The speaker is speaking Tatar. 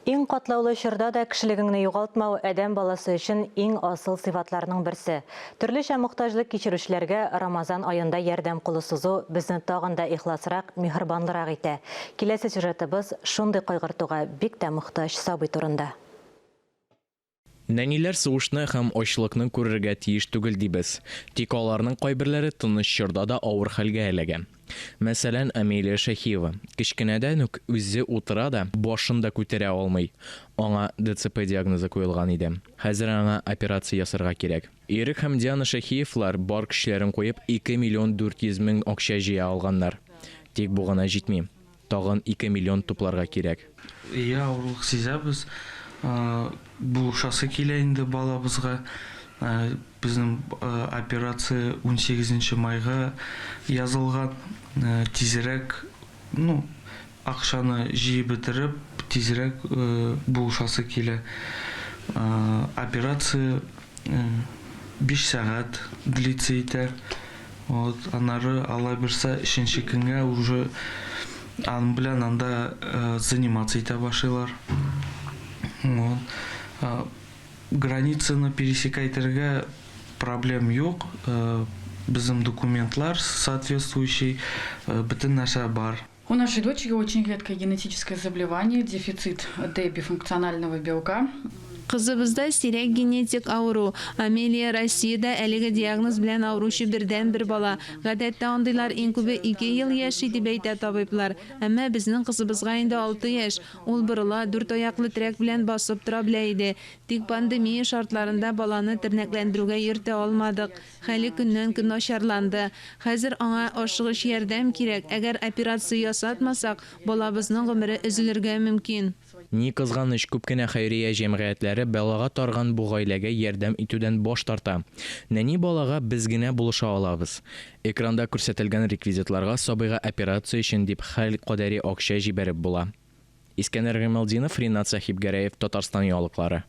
Иң катлаулы чорда да кешелегеңне югалтмау адәм баласы өчен иң асыл сыйфатларның берсе. Төрлечә мохтаҗлык кичерүчеләргә Рамазан аенда ярдәм кулы сузу безне тагын да ихласрак, миһербанлырак итә. Киләсе сюжетыбыз шундый кайгыртуга бик тә мохтаҗ сабый турында. Нәниләр сугышны һәм ачлыкны күрергә тиеш түгел дибез. Тик аларның кайберләре тыныч чорда да авыр хәлгә эләгә. Мәсәлән, Амелия Шәһиева. Кечкенәдән үк үзе утыра да, башын да күтәрә алмый. Аңа ДЦП диагнозы куелган иде. Хәзер аңа операция ясарга кирәк. Ирек һәм Диана Шәһиевлар бар көчләрен куеп, 2 миллион 400 мең акча җыя алганнар. Тик бу гына җитми. Тагын 2 миллион тупларга кирәк. Ия, авырлык сизәбез. Булышасы килә инде балабызга. Безнең операция унсигезенче майга язылган. Тизрәк, ну, акчаны җыеп бетереп, тизрәк булышасы килә. Операция биш сәгать длиться итә. Вот, аннары алла бирса, өченче көнгә уже аның белән анда заниматься итә башлыйлар. Вот. Границаны пересекать итәргә проблем юк. Безнең документлар соответствующий, бөтен нәрсә бар. У нашей дочери очень редкое генетическое заболевание, дефицит D бифункционального белка. Кызыбызда сирәк генетик авыру. Амелия Россиядә әлеге диагноз белән авыручы бердәнбер бала. Гадәттә андыйлар иң күбе ике ел яши, дип әйтә табиблар. Әмма безнең кызыбызга инде алты яшь. Ул борыла, дүрт аяклы терәк белән басып тора белә иде. Тик пандемия шартларында баланы тернәкләндерүгә йөртә алмадык. Хәле көннән-көн начарланды. Хәзер аңа ашыгыч ярдәм кирәк, әгәр операция ясатмасак, балабызның гомере өзелергә мөмкин. Ни кызганыч, күп кенә хәйрия җәмгыятьләре бәлага тарган бу гаиләгә ярдәм итүдән баш тарта. Нәни балага без генә булыша алабыз. Экранда күрсәтелгән реквизитларга сабыйга операция өчен дип хәл кадәри акча җибәреп була. Искәндәр Гыймалтдинов, Ринат Сәхибгәрәев, Татарстан яңалыклары.